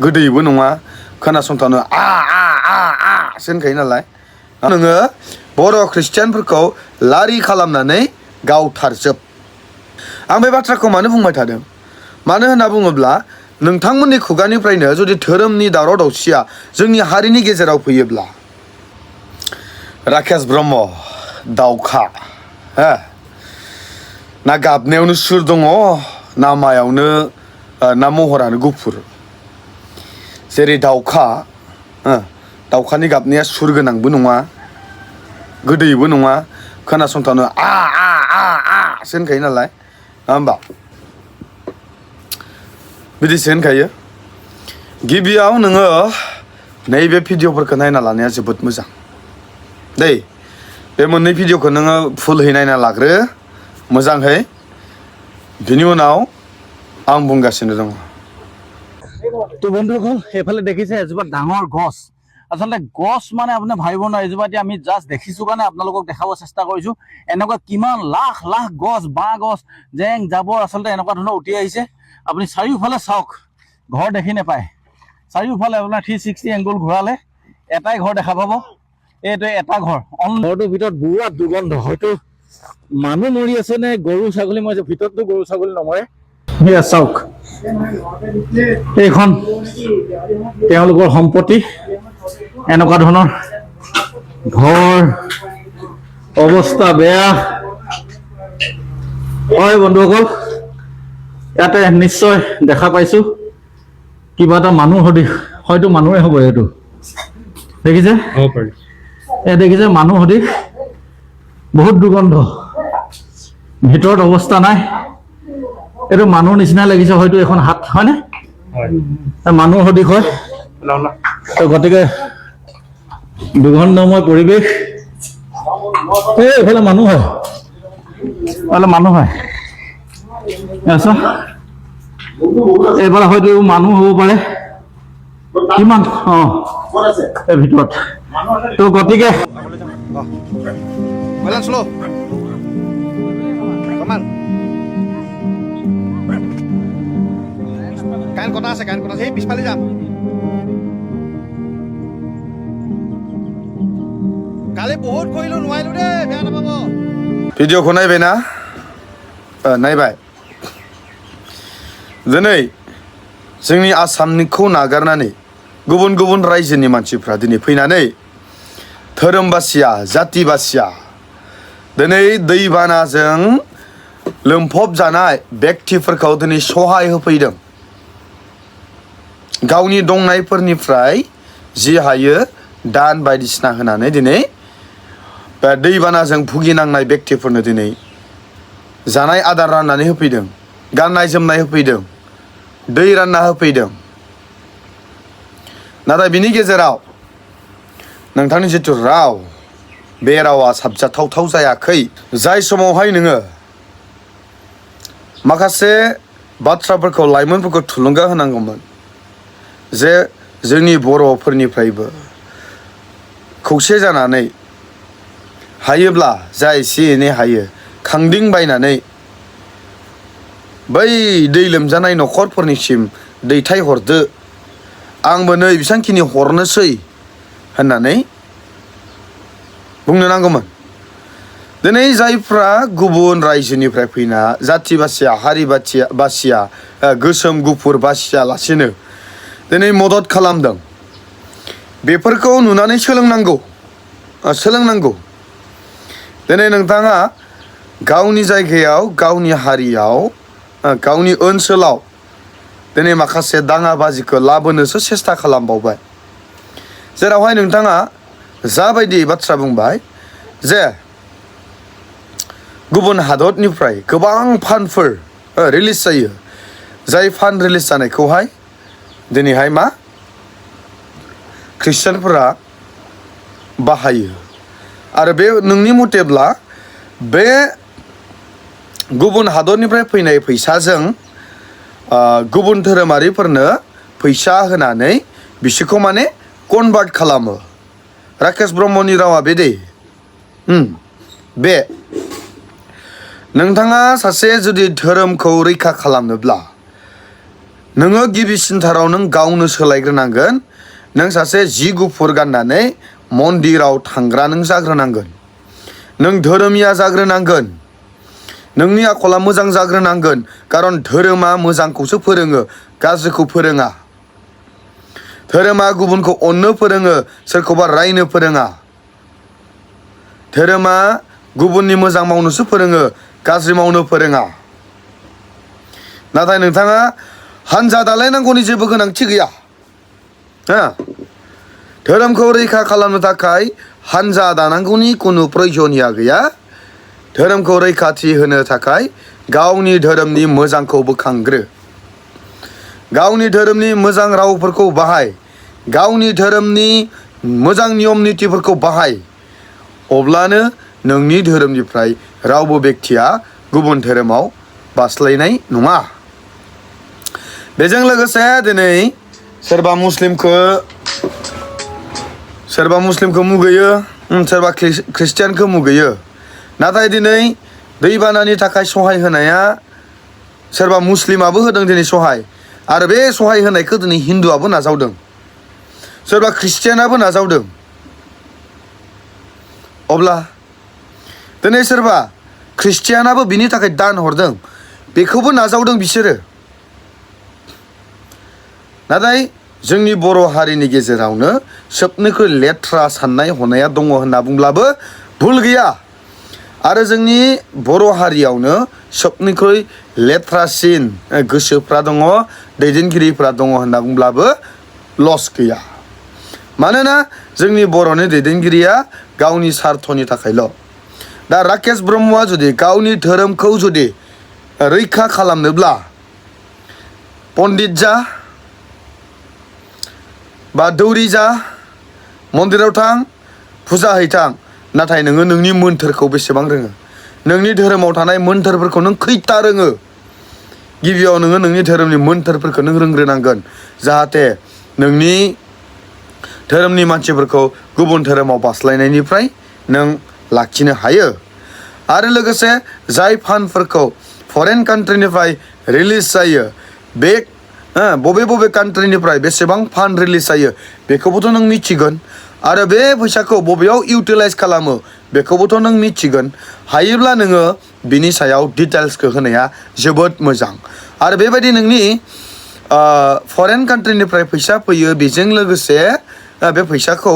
गोदैबो नङा खोनासंथावनो सो होनखायो नालाय नोङो बर' ख्रिस्टियानफोरखौ लारि खालामनानै गावथारजोब। आं बे बाथ्राखौ मानो बुंबाय थादों मानो होनना बुङोब्ला नोंथांमोननि खुगानिफ्रायनो जुदि धोरोमनि दावराव दावसिया जोंनि हारिनि गेजेराव फैयोब्ला राकेश ब्रह्म दाउखा हो ना गाबनायावनो सुर दङ ना मायावनो ना महरानो गुफुर जेरै दाउखा दाउखानि गाबनाया सुर गोनांबो नङा गोदैबो नङा खोनासंथावनो सो होनखायो नालाय नङा होमबा बिदिसो होनखायो। गिबियाव नोङो नैबे भिडिअफोरखौ नायना लानाया जोबोद मोजां दै बे मोननै भिडिअखौ नोङो फुलहै नायना लाग्रो मोजांहै बिनि उनाव आं बुंगासिनो दङ। তো বন্ধুসকল এইফালে দেখিছে এজোপা ডাঙৰ গছ আচলতে গছ মানে আপুনি ভাবিব নোৱাৰে এজোপা এতিয়া আমি জাষ্ট দেখিছো কাৰণে আপোনালোকক দেখাব চেষ্টা কৰিছো এনেকুৱা কিমান লাখ লাখ গছ বাঁহ গছ জেং জাবৰ আচলতে এনেকুৱা ধৰণৰ উঠি আহিছে আপুনি চাৰিওফালে চাওক ঘৰ দেখি নাপায় চাৰিওফালে আপোনাৰ 360 এংগুল ঘূৰালে এটাই ঘৰ দেখা পাব এইটো এটা ঘৰ ঘৰটোৰ ভিতৰত বুঢ়া দুৰ্গন্ধ হয়তো মানুহ মৰি আছে নে গৰু ছাগলী মৰিছে ভিতৰতো গৰু ছাগলী নমৰে এয়া চাওক এইখন তেওঁলোকৰ সম্পত্তি এনেকুৱা ধৰণৰ ঘৰ অৱস্থা বেয়া হয় বন্ধুসকল ইয়াতে নিশ্চয় দেখা পাইছো কিবা এটা মানুহ হয়তো মানুহে হ'ব এইটো দেখিছে দেখিছে মানুহ বহুত দুৰ্গন্ধ ভিতৰত অৱস্থা নাই এইটো মানুহ নিচিনা লাগিছে হয়তো এখন হাত হয়নে মানুহ সদৃশ হয় গতিকে দুৰ্গন্ধময় পৰিৱেশ এইফালে মানুহ হয় এইফালে হয়তো মানুহ হ'ব পাৰে কিমান এই ভিতৰত তো গতিকে কাৰেণ্ট কটা আছে সেই পিছফালে যাম কালি বহুত কৰিলো নোৱাৰিলো দেই বেয়া নাপাব। ভিডিঅ'खौ नायबाय ना नायबाय दिनै जोंनि आसामनिखौ नागारनानै गुबुन गुबुन रायजोनि मानसिफ्रा दिनै फैनानै धोरोम बासिया जाति बासिया दिनै दैबानाजों लोमफब जानाय व्यक्तिफोरखौ दिनै सहाय होफैदों गावनि दंनायफोरनिफ्राय जि हायो दान बायदिसिना होनानै दिनै दैबानाजों भुगिनांनाय व्यक्तिफोरनो दिनै जानाय आदार राननानै होफैदों गाननाय जोमनाय होफैदों दै रानना होफैदों नाथाय बिनि गेजेराव नोंथांनि जिथु राव बे रावा साबजाथावथाव जायाखै जाय समावहाय नोङो माखासे बाथ्राफोरखौ लाइमोनफोरखौ थुलुंगा होनांगौमोन जे जोंनि बर'फोरनिफ्रायबो खौसे जानानै हायोब्ला जा एसे एनै हायो खांदिं बायनानै बै दै लोमजानाय न'खरफोरनिसिम दैथायहरदो आंबो नै बेसांखिनि हरनोसै होननानै बुंनो नांगौमोन। दिनै जायफ्रा गुबुन रायजोनिफ्राय फैना जाति बासिया हारि बासिया गोसोम गुफुर बासियालासेनो दिनै मदद खालामदों बेफोरखौ नुनानै सोलोंनांगौ दिनै नोंथाङा गावनि जायगायाव गावनि हारियाव गावनि ओनसोलाव दिनै माखासे दाङाबाजिखौ लाबोनोसो सेस्था खालामबावबाय जेरावहाय नोंथाङा जाबायदि बाथ्रा बुंबाय जे गुबुन हादरनिफ्राय गोबां फान्डफोर रिलिज जायो जाय फान्ड रिलिज जानायखौहाय दिनैहाय मा ख्रिस्टियानफोरा बाहायो आरो बे नोंनि मथेब्ला बे गुबुन हादरनिफ्राय फैनाय फैसाजों गुबुन धोरोमारिफोरनो फैसा होनानै बिसोरखौ माने कनभार्ट खालामो राकेश ब्रह्मनि रावा बे दै बे नोंथाङा सासे जुदि धोरोमखौ रैखा खालामनोब्ला नोङो गिबिसिनथाराव नों गावनो सोलायग्रोनांगोन नों सासे जि गुफुर गाननानै मन्दिराव थांग्रा नों जाग्रोनांगोन नों धोरोमिया जाग्रोनांगोन नोंनि आखला मोजां जाग्रोनांगोन खारन धोरोमा मोजांखौसो फोरोङो गाज्रिखौ फोरोङा धोरोमा गुबुनखौ अननो फोरोङो सोरखौबा रायनो फोरोङा धोरोमा गुबुननि मोजां मावनोसो फोरोङो गाज्रि मावनो फोरोङा नाथाय नोंथाङा हानजा दालायनांगौनि जेबो गोनांथि गैया धोरोमखौ रैखा खालामनो थाखाय हानजा दानांगौनि खुनु प्रयजनिया गैया धोरोमखौ रैखाथि होनो थाखाय गावनि धोरोमनि मोजांखौ बोखांग्रो गावनि धोरोमनि मोजां रावफोरखौ बाहाय गावनि धोरोमनि मोजां नियम नितिफोरखौ बाहाय अब्लानो नोंनि धोरोमनिफ्राय रावबो व्यक्तिया गुबुन धोरोमाव बास्लायनाय नङा बेजों लोगोसे दिनै सोरबा मुस्लिमखौ मुगैयो सोरबा ख्रिस्टियानखौ मुगैयो नाथाय दिनै दैबानानि थाखाय सहाय होनाया सोरबा मुस्लिमाबो होदों दिनै सहाय आरो बे सहाय होनायखौ दिनै हिन्दुआबो नाजावदों सोरबा ख्रिस्टियानाबो नाजावदों अब्ला दिनै सोरबा ख्रिस्टियानाबो बिनि थाखाय दान हरदों बेखौबो नाजावदों बिसोरो नाथाय जोंनि बर' हारिनि गेजेरावनो सोबनिख्रुइ लेथ्रा साननाय हनाया दङ होनना बुंब्लाबो भुल गैया आरो जोंनि बर' हारियावनो सोबनिख्रुइ लेथ्रासिन गोसोफ्रा दङ दैदेनगिरिफ्रा दङ होनना बुंब्लाबो लस गैया मानोना जोंनि बर'नि दैदेनगिरिया गावनि सार्थनि थाखायल' दा राकेश ब्रह्मआ जुदि गावनि धोरोमखौ जुदि रैखा खालामनोब्ला पण्डित जा बा दौरि जा मन्दिराव थां फुजा हैथां नाथाय नोङो नोंनि मोन्थोरखौ बेसेबां रोङो नोंनि धोरोमाव थानाय मोन्थोरफोरखौ नों खैथा रोङो गिबियाव नोङो नोंनि धोरोमनि मोन्थोरफोरखौ नों रोंग्रोनांगोन जाहाथे नोंनि धोरोमनि मानसिफोरखौ गुबुन धोरोमाव बास्लायनायनिफ्राय नों लाखिनो हायो आरो लोगोसे जाय फान्डफोरखौ फरेन कान्ट्रिनिफ्राय रिलिज जायो बे बबे कान्ट्रिनिफ्राय बेसेबां फान्ड रिलिज जायो बेखौबोथ' नों मिथिगोन आरो बे फैसाखौ बबेयाव इउटिलाइज खालामो बेखौबोथ' नों मिथिगोन हायोब्ला नोङो बिनि सायाव डिटेल्सखौ होनाया जोबोद मोजां आरो बेबायदि नोंनि फरेन कान्ट्रिनिफ्राय फैसा फैयो बेजों लोगोसे बे फैसाखौ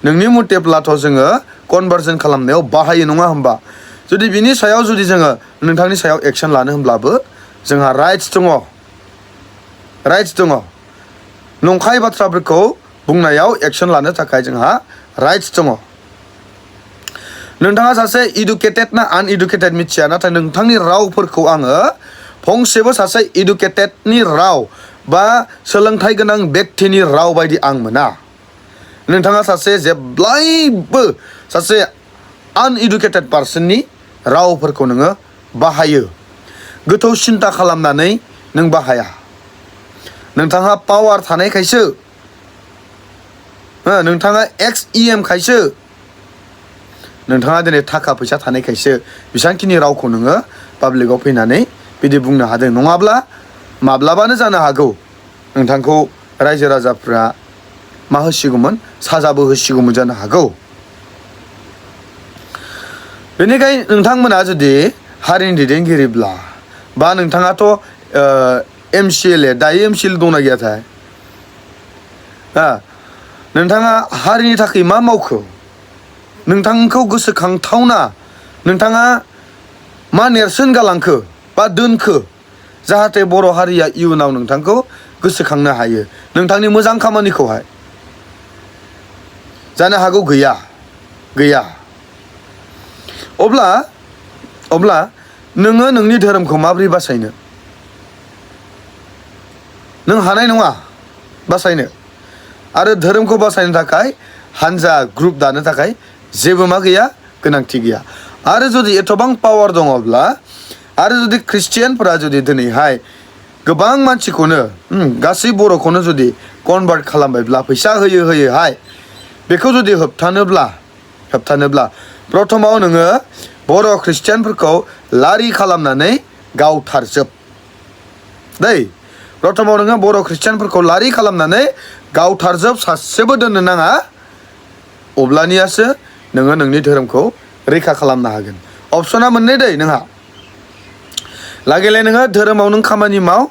नोंनि मथेब्लाथ' जोङो कनभार्सन खालामनायाव बाहायो नङा होमबा जुदि बिनि सायाव जुदि जोङो नोंथांनि सायाव एक्सन लानो होमब्लाबो जोंहा राइट्स दङ नंखाय बाथ्राफोरखौ बुंनायाव एक्सन लानो थाखाय जोंहा राइट्स दङ नोंथाङा सासे इडुकेटेड ना आनइडुकेटेड मिथिया नाथाय नोंथांनि रावफोरखौ आङो फंसेबो सासे इडुकेटेडनि राव बा सोलोंथाइ गोनां व्यक्तिनि राव बायदि आं मोना नोंथाङा सासे जेब्लायबो सासे आनइडुकेटेड पार्सननि रावफोरखौ नोङो बाहायो गोथौ सिन्था खालामनानै नों बाहाया नोंथाङा पावार थानायखायसो नोंथाङा XEM खायसो नोंथाङा दिनै थाखा फैसा थानायखायसो बेसांखिनि रावखौ नोङो पाब्लिकआव फैनानै बिदि बुंनो हादों नङाब्ला माब्लाबानो जानो हागौ नोंथांखौ रायजो राजाफ्रा मा होसिगौमोन साजाबो होसिगौमोन जानो हागौ बेनिखायनो नोंथांमोना जुदि हारिनि दैदेनगिरिब्ला बा नोंथाङाथ' MCLA दायो MCLA दंना गैयाथाय नोंथाङा हारिनि थाखाय मा मावखो नोंथांखौ गोसोखांथावना नोंथाङा मा नेरसोन गालांखो बा दोनखो जाहाथे बर' हारिया इयुनाव नोंथांखौ गोसोखांनो हायो नोंथांनि मोजां खामानिखौहाय जानो हागौ गैया अब्ला नोङो नोंनि धोरोमखौ माबोरै बासायनो नों हानाय नङा बासायनो आरो धोरोमखौ बासायनो थाखाय हानजा ग्रुप दानो थाखाय जेबो मा गैया गोनांथि गैया आरो जुदि एथबां पावार दङब्ला आरो जुदि ख्रिस्टियानफोरा जुदि दिनैहाय गोबां मानसिखौनो गासै बर'खौनो जुदि कनभार्ट खालामबायब्ला फैसा होयोहाय बेखौ जुदि होबथानोब्ला प्रथमाव नोङो बर' ख्रिस्टियानफोरखौ लारि खालामनानै गावथारजोब दै प्रथमाव नोङो बर' ख्रिस्टियानफोरखौ लारि खालामनानै गावथारजोब सासेबो दोननो नाङा अब्लानियासो नोङो नोंनि धोरोमखौ रैखा खालामनो हागोन अपसना मोननै दै नोंहा लागैलाय नोङो धोरोमाव नों खामानि माव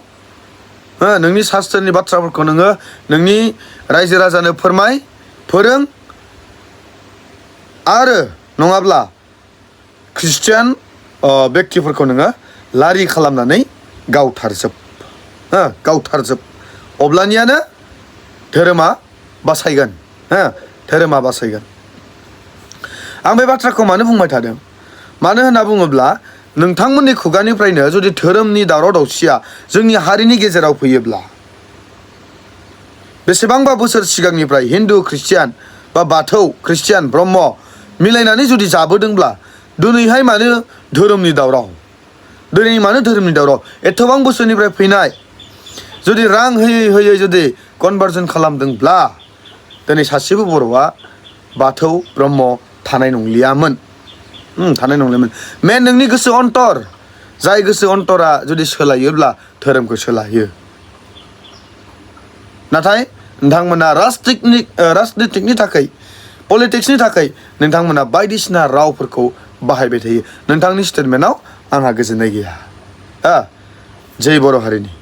नोंनि शास्त्रनि बाथ्राफोरखौ नोङो नोंनि रायजो राजानो फोरमाय फोरों आरो नङाब्ला ख्रिस्टियान व्यक्तिफोरखौ नोङो लारि खालामनानै गावथारजोब गावथारजोब अब्लानियानो धोरोमा बासायगोन धोरोमा बासायगोन आं बे बाथ्राखौ मानो बुंबाय थादों मानो होनना बुङोब्ला नोंथांमोननि खुगानिफ्रायनो जुदि धोरोमनि दावराव दावसिया जोंनि हारिनि गेजेराव फैयोब्ला बेसेबांबा बोसोर सिगांनिफ्राय हिन्दु ख्रिस्टियान बा बाथौ ख्रिस्टियान ब्रह्म मिलायनानै जुदि जाबोदोंब्ला दिनैहाय मानो धोरोमनि दावराव दिनै मानो धोरोमनि दावराव एथबां बोसोरनिफ्राय फैनाय जुदि रां होयै होयै जुदि कनभार्सन खालामदोंब्ला दिनै सासेबो बर'आ बाथौ ब्रह्म थानाय नंलियामोन मेन नोंनि गोसो अन्तर जाय गोसो अन्तरा जुदि सोलायोब्ला धोरोमखौ सोलायो नाथाय नोंथांमोना राजनितिकनि थाखाय पलिटिक्सनि थाखाय नोंथांमोना बायदिसिना रावफोरखौ बाहायबाय थायो नोंथांनि स्टेटमेन्टआव आंहा गोजोननाय गैया जै बर' हारिनि